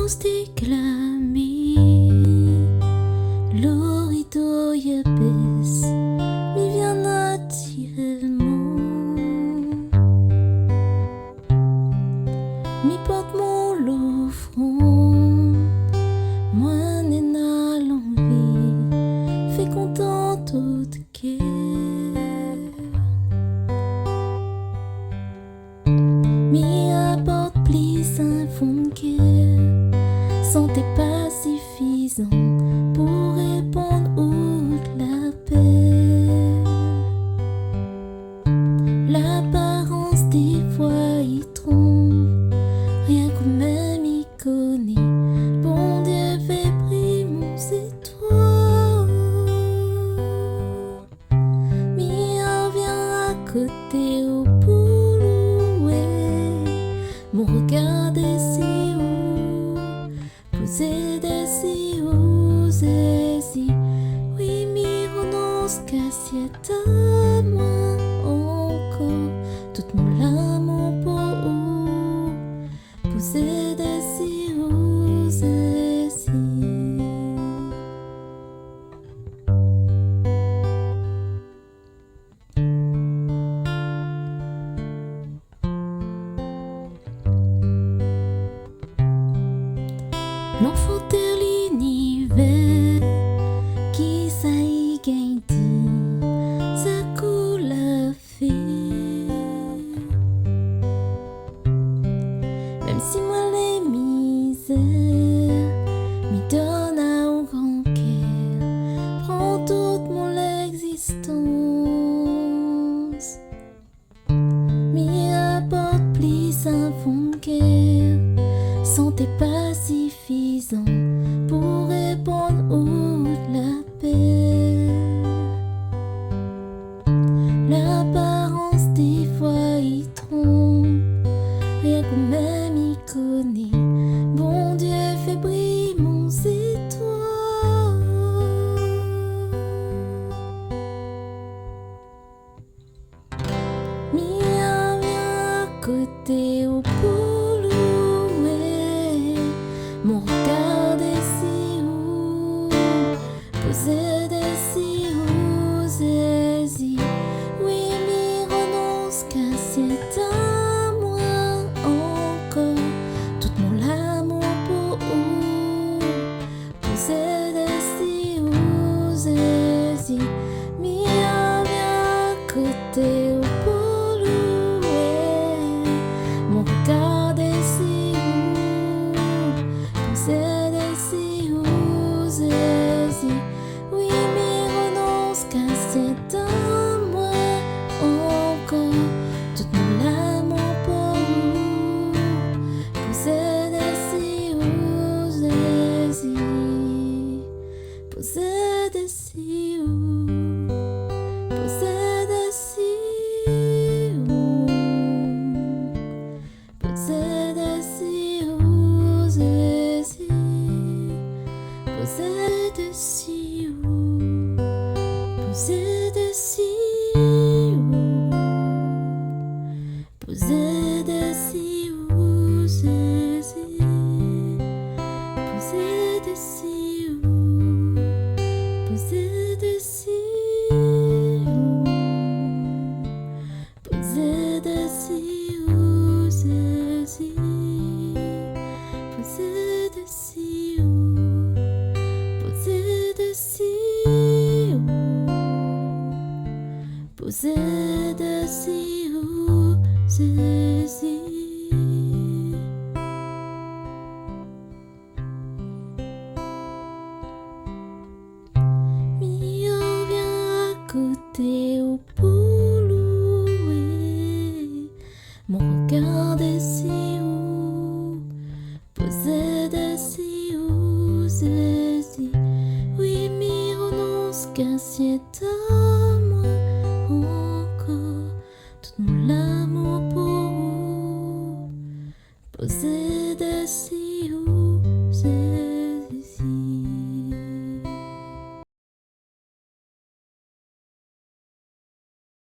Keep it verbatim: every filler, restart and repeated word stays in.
Stéklamé, lo rido i bès, mi vien natirèlman. Mi port mon lofrann, moin néna lanvi fé kontan tout kèr. Mi aport plis in fon d'kèr, santé pa sifizan pou réponn out lapèl. Laparans défoi i tronp, rienk ou mèm i koné, Bondié fé briy mon zétoil. Mi arvien akoté ou pou loué, mon rogard dési ou, pozé dési ou, Zézi. Oui, mi rononss kasièt amoin ankor, tout mon lamour pou ou, pozé dési ou, Zézi. Lanfan de linivèr, kisa i gingn di sa koulèr fé. Mèm si moin lé mizèr, mi donn aou gran kèr, pran tout mon légzistans. Mi aport plis in fon d'kèr, santé pa sifizan pou réponn out lapèl. Laparans défoi i tronp, rienk ou mèm i koné, Bondié fé briy mon zétoil. Mi arvien akoté ou pou loué, mon rogard dési ou, pozé dési ou, Zézi. Oui, mi rononss kasièt amoin ankor, tout mon lamour pou ou, pozé dési ou, Zézi. Mi arvien akoté ou pou loué, mon rogard dési ou, pozé dési ou, Zézi. Oui, mi rononss kasièt amoin ankor, tout mon lamour pou ou, pozé dési ou, Zézi. Pozé dési ou, pozé dési ou, pozé dési ou, Zézi. Pozé dési ou, pozé dési ou, pozé dési ou, Zézi. Pozé dési ou, pozé dési ou, pozé dési ou, Zézi. Pozé dési ou, pozé dési ou, pozé dési ou, Zézi. Mi arvien akoté ou pou loué, mon rogard dési ou, pozé dési ou, Zézi. Oui, mi rononss kasièt amoin ankor, tout mon lamour pou ou, pozé dési ou,